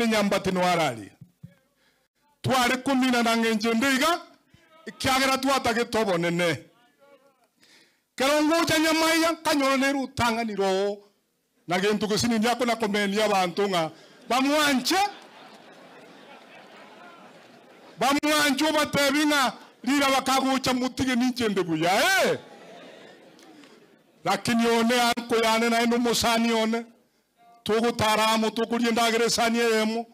Naende Nyambati noe araria. Tware kominana ng'encho ende iga, ekiagera twatagete obonene. Kero ngocha nyamaiga nkanyora nere otang'anire oo, na gento gesinini akona komenia abanto ng'a bamwanche, bamwanche obatebi ng'a riraba kagocha motige ninche nde buya, ee. Lakini one anko yane naende omosani one, Togotara amo tokoria endagera esani eyemo,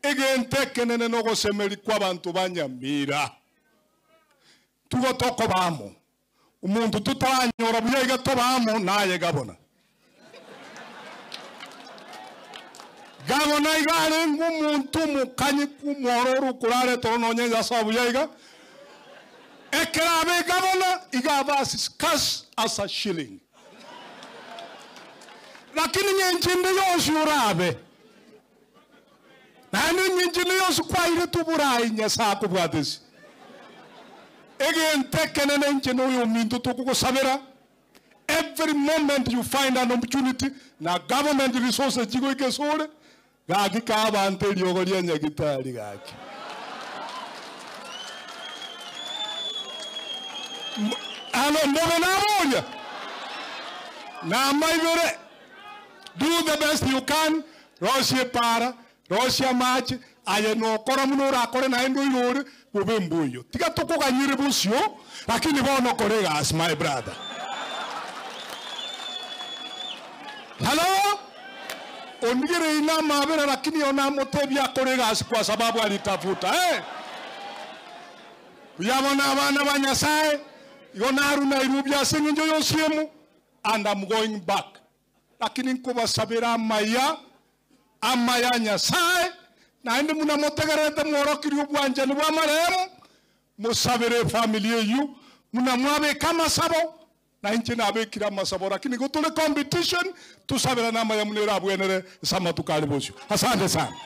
egento ekenene nogosemeria kw'abanto ba Nyamira. Tugo tokoba amo, omonto totaranyora buya iga toba amo naye gabona. Gabona iga arenge omonto omokanyeku omwororo okorara etoro nonya ense buya iga, ekero abe gabona iga abe as scarce as a shilling. Lakini ng'encho ende yonsi orabe, naende eng'encho ende yonsi kwairetwe oborai Nyasae akobwatesi. Egento ekenene inche na oyominto tokogosabera, every moment you find an opportunity na government resources chigoika ase ore, gaki kaa abanto eriogo ria nyagitari gaki. Alo mbobe naboria namba ibere, do the best you can, rosia epaara, rosia amache, aye nokora buna orakore naende oirore, bobe mboiyo. Tiga tokoganyere bosio, lakini bono kora egasi my brother. Hello? Ondigereiri namabera lakini oyo namotebia akore egasi kwa sababu alitafuta eh. Buya bono abana ba Nyasae, igo narue Nairobi ase eng'encho y'osiemo and am going back. Lakini nkobasabera amaya, amaya a Nyasae, naende buna motegererete mworokirie obwanchani bw'amaremo, mosabere efamiri eyio, buna mwabeka amasabo, na inche nabekire amasabo, lakini igo tore competition, tosaberane amaya buna erabwenere ase amatuko are bosio. Asante sana.